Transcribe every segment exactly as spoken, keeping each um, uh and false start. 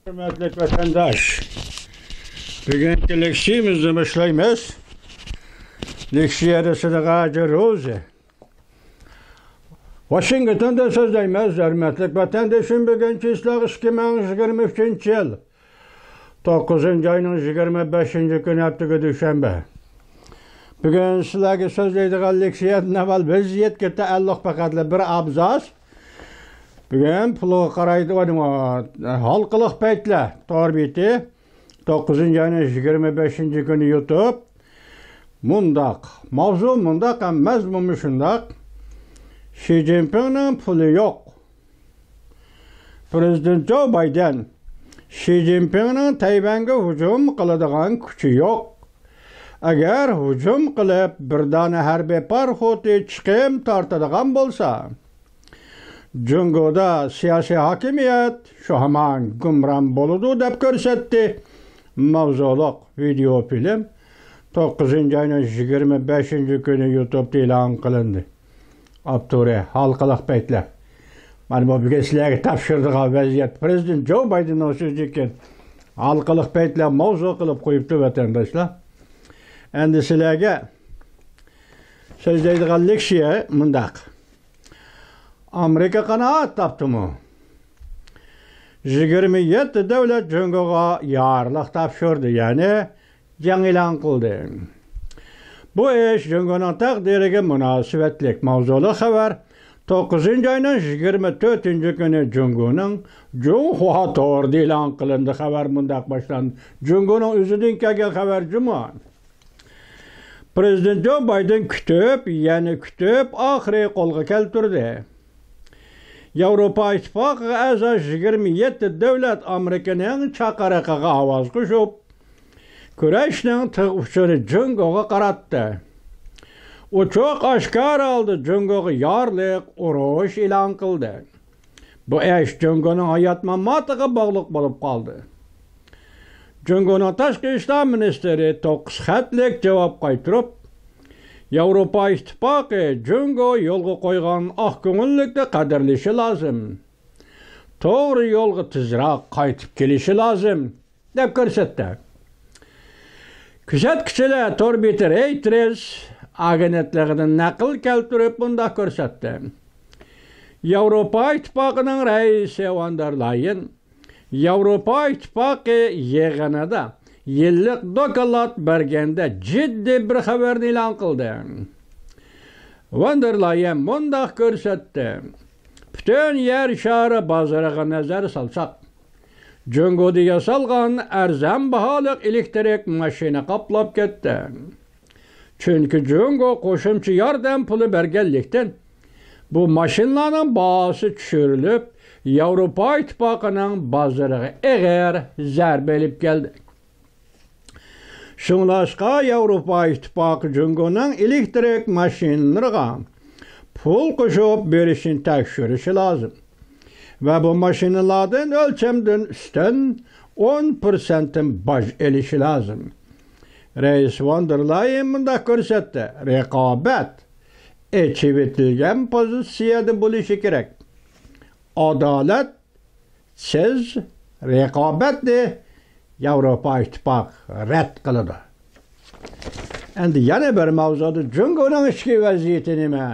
ھۆرمەتلىك ۋەتەنداش، بۈگۈنكى لېكسىيىمىزنى باشلايمىز. لېكسىيەدە سىدىق ھاجى روزى. ۋاشىنگتوندا سۆزلەيمىز. ھۆرمەتلىك ۋەتەندىشىم، بۈگۈن چىسلاق ئىككى مىڭ يىگىرمە ئۈچىنچى يىل، توققۇزىنچى ئاينىڭ يىگىرمە بەشىنچى كۈنى، ھەپتىگە دوشەنبە. بۈگۈن سىلەرگە سۆزلەيدىغان لېكسىيەدىن ئەۋۋەل ۋەزىيەتكە تەئەللۇق پەقەتلا بىر ئابزاس. بۈگۈن پۇلغا قارايدىغان ھالقىلىق پەيتلەر تور بېتى، توققۇزىنچى ئاينىڭ يىگىرمە بەشىنچى كۈنى يۇتۇپ، مۇنداق، ماۋزۇ مۇنداق ھەم مەزمۇنمۇ شۇنداق. شى جىنپىڭنىڭ پۇلى يوق. پرېزىدېنت جو بايدېن، شى جىنپىڭنىڭ تەيۋەنگە ھۇجۇم قىلىدىغان كۈچى يوق. ئەگەر ھۇجۇم قىلىپ، بىر دانە ھەربىي پاراخوتى چىقىم تارتىدىغان بولسا، جۇڭگودا سىياسىي ھاكىمىيەت شۇ ھامان گۇمران بولىدۇ، دەپ كۆرسەتتى. ماۋزۇلۇق ۋىدېئو فىلىم توققۇزىنچى ئاينىڭ يىگىرمە بەشىنچى كۈنى يۇتۇبتا ئېلان قىلىندى. ئاپتورى ھالقىلىق پەيتلەر. مانا بۇ بۈگۈن سىلەرگە تاپشۇرىدىغان ۋەزىيەت. پرېزىدېنت جو بايدېننىڭ سۆزىدىن كېيىن ھالقىلىق پەيتلەر ماۋزۇ قىلىپ قويۇپتۇ، ۋەتەنداشلار. ئەمدى سىلەرگە سۆزلەيدىغان لېكسىيە مۇنداق. ئامېرىكا قانائەت تاپتىمۇ؟ يىگىرمە يەتتە دۆلەت جۇڭگوغا يارلىق تاپشۇردى، يەنى جەڭ ئېلان قىلدى. بۇ ئىش جۇڭگونىڭ تەقدىرىگە مۇناسىۋەتلىك ماۋزۇلۇق خەۋەر توققۇزىنچى ئاينىڭ يىگىرمە تۆتىنچى كۈنى جۇڭگونىڭ جۇڭخۇا تورىدا ئېلان قىلىندى. خەۋەر مۇنداق باشلاندى. جۇڭگونىڭ ئۆزىدىن كەلگەن خەۋەر جۇمۇ. پرېزىدېنت جو بايدېن كۈتۈپ، يەنە كۈتۈپ، ئاخىرى قولغا كەلتۈردى. ياۋروپا ئىتتىپاقىغا ئەزا يىگىرمە يەتتە دۆلەت ئامېرىكىنىڭ چاقىرىقىغا ئاۋاز قوشۇپ، كۈرەشنىڭ تىغ ئۇچىنى جۇڭگوغا قاراتتى. ئوچۇق ئاشكارا ھالدا جۇڭگوغا يارلىق ئۇرۇش ئېلان قىلدى. بۇ ئىش جۇڭگونىڭ ھايات-ماماتىغا باغلىق بولۇپ قالدى. جۇڭگونىڭ تاشقى ئىشلار مىنىستىرى توققۇز خەتلىك جاۋاب قايتۇرۇپ، ياۋروپا ئىتتىپاقى جۇڭگو يولغا قويغان ئاق كۆڭۈللۈكنى قەدىرلىشى لازىم. توغرا يولغا تېزراق قايتىپ كېلىشى لازىم، دەپ كۆرسەتتى. كۆزەتكۈچىلەر تور بېتى رېيتېرس ئاگېنتلىقىدىن نەقىل كەلتۈرۈپ مۇنداق كۆرسەتتى. ياۋروپا ئىتتىپاقىنىڭ رەئىسى ۋان دېر لايېن ياۋروپا ئىتتىپاقى يىغىنىدا يىللىق دوكلات بەرگەندە جىددىي بىر خەۋەرنى ئېلان قىلدى. ۋان دېر لايېن مۇنداق كۆرسەتتى: پۈتۈن يەر شارى بازىرىغا نەزەر سالساق، جۇڭگودا ياسالغان ئەرزان باھالىق ئېلېكتىرىك ماشىنا قاپلاپ كەتتى. چۈنكى جۇڭگو قوشۇمچە ياردەم پۇلى بەرگەنلىكتىن، بۇ ماشىنىلارنىڭ باھاسى چۈشۈرۈلۈپ، ياۋروپا ئىتتىپاقىنىڭ بازىرىغا ئېغىر زەربە ئېلىپ كەلدى. شۇڭلاشقا، ياۋروپا ئىتتىپاقى جۇڭگونىڭ ئېلېكتىرىك ماشىنىلىرىغا پۇل قوشۇپ بېرىشىنى تەكشۈرۈشى لازىم ۋە بۇ ماشىنىلاردىن ئۆلچەمدىن ئۈستۈن ئون پىرسەنتتىن باج ئېلىشى لازىم. رەئىس ۋان دېر لايېن مۇنداق كۆرسەتتى: رىقابەت ئېچىۋېتىلگەن پوزىتسىيەدە بولۇشى كېرەك. ئادالەت سىز رىقابەتنى ياۋروپا ئىتتىپاقى رەت قىلىدۇ. ئەمدى يەنە بىر ماۋزۇدا جۇڭگونىڭ ئىچكى ۋەزىيىتى نېمە؟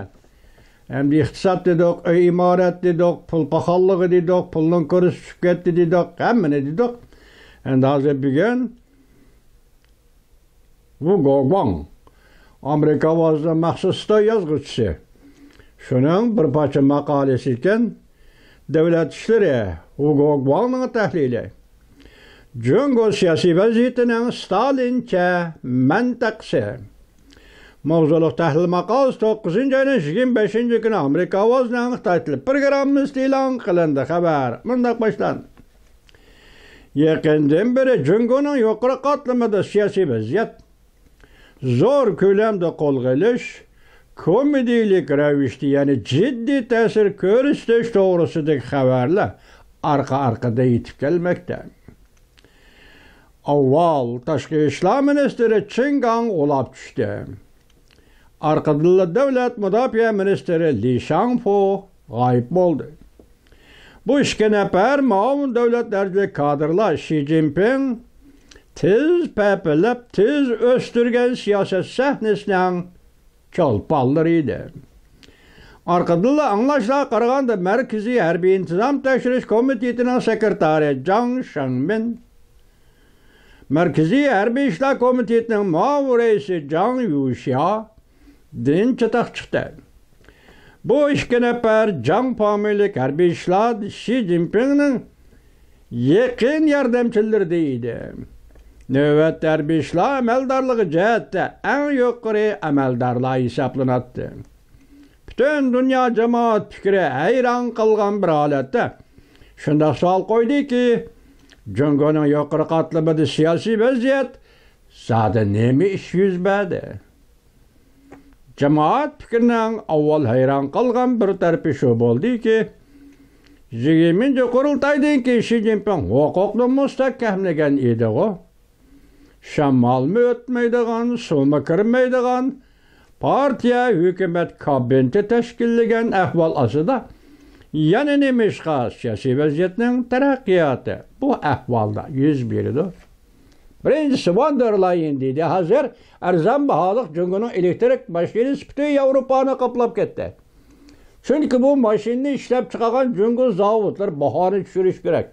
ئەمدى ئىقتىساد دېدۇق، ئۆي ئىمارەت دېدۇق، پۇل پاخاللىقى دېدۇق، پۇلنىڭ كۇرسى چۈشۈپ كەتتى دېدۇق، ھەممىنى دېدۇق. ئەمدى ھازىر بۈگۈن ۋۇ گوگۇاڭ، ئامېرىكا ئاۋازىنىڭ مەخسۇس خىتاي يازغۇچىسى. شۇنىڭ بىر پارچە ماقالىسى ئىكەن، دۆلەت ئىشلىرى، ۋۇ گوگۇاڭنىڭ تەھلىلى. جۇڭگو سىياسىي ۋەزىيىتىنىڭ ستالىنچە مەنتىقىسى. ماۋزۇلۇق تەھلىل ماقالىسى توققۇزىنچى ئاينىڭ يىگىرمە بەشىنچى كۈنى ئامېرىكا ئاۋازىنىڭ خىتاي تىلى پروگراممىسىدا ئېلان قىلىندى. خەۋەر مۇنداق باشلاندى. يېقىندىن بېرى جۇڭگونىڭ يۇقىرى قاتلىمىدا سىياسىي ۋەزىيەت زور كۆلەمدە قولغا ئېلىش، كومېدىيىلىك رەۋىشتە، يەنى جىددىي تەسىر كۆرسىتىش توغرىسىدىكى خەۋەرلەر ئارقا-ئارقىدىن يېتىپ كەلمەكتە. ئاۋۋال تاشقى ئىشلار مىنىستىرى چېن گاڭ غۇلاپ چۈشتى. ئارقىدىنلا دۆلەت مۇداپىئە مىنىستىرى لى شاڭفۇ غايىب بولدى. بۇ ئىككى نەپەر مۇئاۋىن دۆلەت دەرىجىلىك كادىرلار شى جىنپىڭ تېز پەپىلەپ، تېز ئۆستۈرگەن سىياسەت سەھنىسىنىڭ چولپانلىرى ئىدى. ئارقىدىنلا ئاڭلاشلارغا قارىغاندا، مەركىزىي ھەربىي ئىنتىزام تەكشۈرۈش كومىتېتىنىڭ سېكرېتارى جاڭ شېڭمىن، مەركىزىي ھەربىي ئىشلار كومىتېتىنىڭ مۇئاۋىن رەئىسى جاڭ يۇشيادىن چاتاق چىقتى. بۇ ئىككى نەپەر جاڭ فامىلىلىك ھەربىي ئىشلار شى جىنپىڭنىڭ يېقىن ياردەمچىلىرىدە ئىدى. نۆۋەتتە ھەربىي ئىشلار ئەمەلدارلىقى جەھەتتە ئەڭ يۇقىرى ئەمەلدارلار ھېسابلىناتتى. پۈتۈن دۇنيا جامائەت پىكرى ھەيران قالغان بىر ھالەتتە شۇنداق سوئال قويدىكى، جۇڭگونىڭ يۇقىرى قاتلىمىدا سىياسىي ۋەزىيەت زادى نېمە ئىش يۈز بەردى؟ جامائەت پىكرىنىڭ ئاۋۋال ھەيران قالغان بىر تەرىپى شۇ بولدىكى، يىگىرمىنچى قۇرۇلتايدىن كېيىن شى جىنپىڭ ھوقۇقنى مۇستەھكەملىگەن ئىدىغۇ. شامالمۇ ئۆتمەيدىغان، سۇمۇ كىرمەيدىغان، پارتىيە، ھۆكۈمەت، كابىنېتى تەشكىللىگەن ئەھۋال ئاستىدا يەنە نېمىشقا سىياسىي ۋەزىيەتنىڭ تەرەققىياتى بۇ ئەھۋالدا يۈز بېرىدۇ؟ بىرىنچىسى، ۋان دېر لايېن دېدى، ھازىر ئەرزان باھالىق جۇڭگونىڭ ئېلېكتىرىك ماشىنىسى پۈتۈن ياۋروپانى قاپلاپ كەتتى. چۈنكى بۇ ماشىنىنى ئىشلەپ چىقارغان جۇڭگو زاۋۇتلىرى باھانى چۈشۈرۈش كېرەك.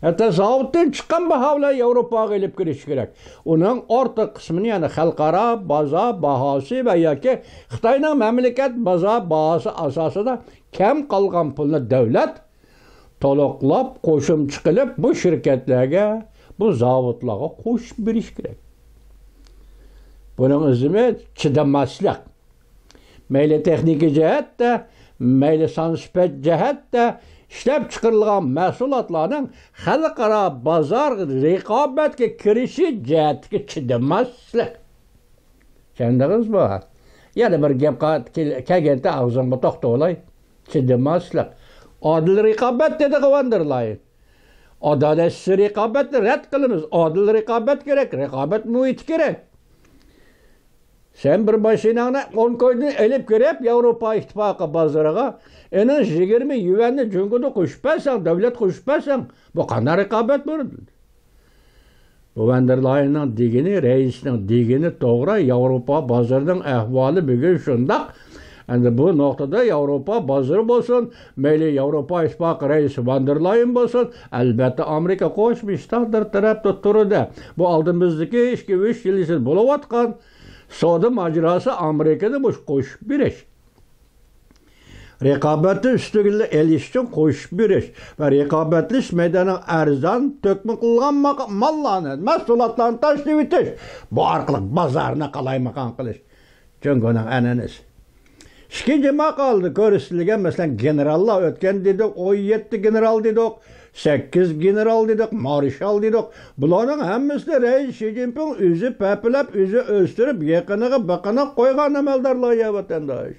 ھەتتا زاۋۇتتىن چىققان باھا بىلەن ياۋروپاغا ئېلىپ كىرىش كېرەك. ئۇنىڭ ئارتۇق قىسمىنى، يەنى خەلقئارا بازار باھاسى ۋە ياكى خىتاينىڭ مەملىكەت بازار باھاسى ئاساسىدا كەم قالغان پۇلنى دۆلەت تولۇقلاپ، قوشۇمچە قىلىپ، بۇ شىركەتلەرگە، بۇ زاۋۇتلارغا قوشۇپ بېرىش كېرەك. بۇنىڭ ئىسمى چىدىماسلىق. مەيلى تېخنىكا جەھەتتە، مەيلى سان سۈپەت جەھەتتە ئىشلەپ چىقىرىلغان مەھسۇلاتلارنىڭ خەلقئارا بازار رىقابەتكە كىرىشى جەھەتتىكى چىدىماسلىق. چۈشەندىڭىزمۇ؟ يەنە بىر گەپ قا-، كەل-، كەلگەندە ئاغزىڭغا توختىۋالاي. چىدىماسلىق. ئادىل رىقابەت دېدى ۋان دېر لايېن. ئادالەتسىز رىقابەتنى رەت قىلىمىز. ئادىل رىقابەت كېرەك، رىقابەت مۇھىتى كېرەك. سەن بىر ماشىناڭنى ھونكوڭدىن ئېلىپ كىرىپ، ياۋروپا ئىتتىپاقى بازىرىغا، ئېنىڭ يىگىرمە يۈەننى جۇڭگودا قوشۇپ بەرسەڭ، دۆلەت قوشۇپ بەرسەڭ، بۇ قانداق رىقابەت بۇ؟ بۇ ۋان دېر لايېننىڭ دېگىنى، رەئىسنىڭ دېگىنى توغرا. ياۋروپا بازىرىنىڭ ئەھۋالى بۈگۈن شۇنداق. ئەمدى بۇ نۇقتىدا ياۋروپا بازىرى بولسۇن، مەيلى ياۋروپا ئىتتىپاقى رەئىسى ۋان دېر لايېن بولسۇن، ئەلبەتتە، ئامېرىكا قوشما شتاتلىرى تەرەپتە تۇرىدۇ. بۇ ئالدىمىزدىكى ئىككى، ئۈچ يىل ئىچىدە بولۇۋاتقان سودا ماجىراسى ئامېرىكىدا بۇ قوشۇپ بېرىش. رىقابەتنى ئۈستىگە ئېلىش ئۈچۈن قوشۇپ بېرىش ۋە رىقابەتلىشىش مەيدانىغا ئەرزان تۆكمە قىلغان ماق-، ماللارنى، مەھسۇلاتلارنى تاشلىۋېتىش، بۇ ئارقىلىق بازارنى قالايمىقان قىلىش جۇڭگونىڭ ئەنئەنىسى. ئىككىنچى ماقالىدە كۆرسىتىلگەن، مەسىلەن، گېنېراللار ئۆتكەن دېدۇق، ئون يەتتە گېنېرال دېدۇق، سەككىز گېنېرال دېدۇق، مارشال دېدۇق. بۇلارنىڭ ھەممىسىنى رەئىس شى جىنپىڭ ئۆزى پەپىلەپ، ئۆزى ئۆستۈرۈپ، يېقىنىغا بېقىنىپ قويغان ئەمەلدارلار يا، ۋەتەنداش.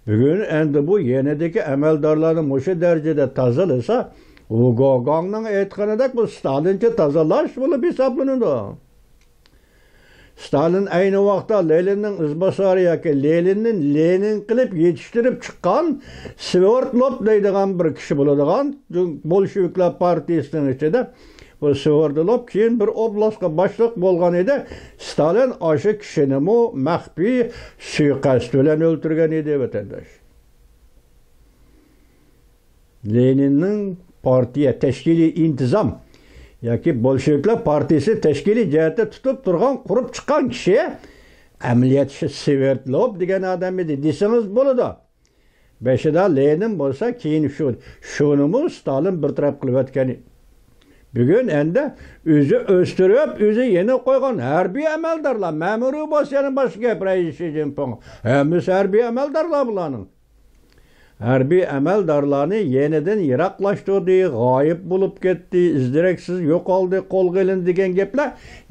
بۈگۈن ئەمدى بۇ يېنىدىكى ئەمەلدارلارنى مۇشۇ دەرىجىدە تازىلىسا، ۋۇ گوگاڭنىڭ ئېيتقىنىدەك، بۇ ستالىنچە تازىلاش بولۇپ ھېسابلىنىدۇ. ستالىن ئەينى ۋاقىتتا لېنىننىڭ ئىزباسارى ياكى لېنىننى لېنىن قىلىپ يېتىشتۈرۈپ چىققان سۋېردلوف دەيدىغان بىر كىشى بولىدىغان، بولشېۋىكلار پارتىيىسىنىڭ ئىچىدە بۇ سۋېردلوف كېيىن بىر ئوبلاستقا باشلىق بولغان ئىدى. ستالىن ئاشۇ كىشىنىمۇ مەخپىي سۇيىقەست بىلەن ئۆلتۈرگەن ئىدى، ۋەتەنداش. لېنىننىڭ پارتىيە، تەشكىلىي ئىنتىزام ياكى بولشېۋىكلار پارتىيىسى تەشكىلىي جەھەتتە تۇتۇپ تۇرغان، قۇرۇپ چىققان كىشى ئەمەلىيەتتە شۇ سۋېردلوف دېگەن ئادەم ئىدى دېسىڭىز بولىدۇ. بېشىدا لېنىن بولسا، كېيىن شۇ، شۇنىمۇ ستالىن بىر تەرەپ قىلىۋەتكەن ئىدى. بۈگۈن ئەمدى ئۆزى ئۆستۈرۈپ، ئۆزى يېنىپ قويغان ھەربىي ئەمەلدارلار، مەمۇرىي بولسا يەنە باشقا گەپ، رەئىس شى جىنپىڭ. ھەممىسى ھەربىي ئەمەلدارلار بۇلارنىڭ. ھەربىي ئەمەلدارلارنى يېنىدىن يىراقلاشتۇردى، غايىب بولۇپ كەتتى، ئىز-دېرەكسىز يوقالدى، قولغا ئېلىندى دېگەن گەپلەر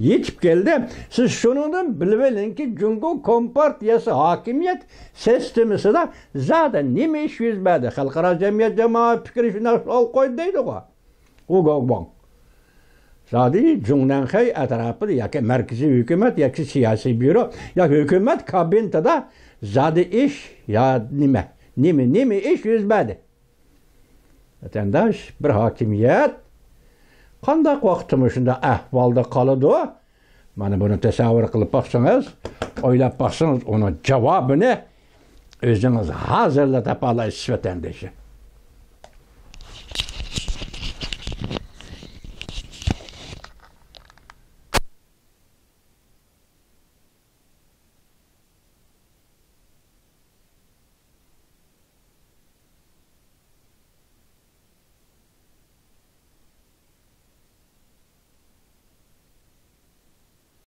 يېتىپ كەلدى. سىز شۇنىڭدىن بىلىۋېلىڭكى، جۇڭگو كومپارتىيەسى ھاكىمىيەت سىستېمىسىدا زادى نېمە ئىش يۈز بەردى؟ خەلقئارا جەمئىيەت جامائەت پىكرى شۇنداق سوئال قويدى دەيدىغۇ. ۋۇ گوگباڭ. زادى جۇڭنەنخەي ئەتراپىدا ياكى مەركىزىي ھۆكۈمەت ياكى سىياسىي بيۇرو ياكى ھۆكۈمەت كابىنېتىدا زادى ئىش يا نېمە، نېمە، نېمە ئىش يۈز بەردى؟ ۋەتەنداش، بىر ھاكىمىيەت قانداق ۋاقىتتا مۇشۇنداق ئەھۋالدا قالىدۇ؟ مانا بۇنى تەسەۋۋۇر قىلىپ باقسىڭىز، ئويلاپ باقسىڭىز، ئۇنىڭ جاۋابىنى ئۆزىڭىز ھازىرلا تاپالايسىز، ۋەتەندىشىم.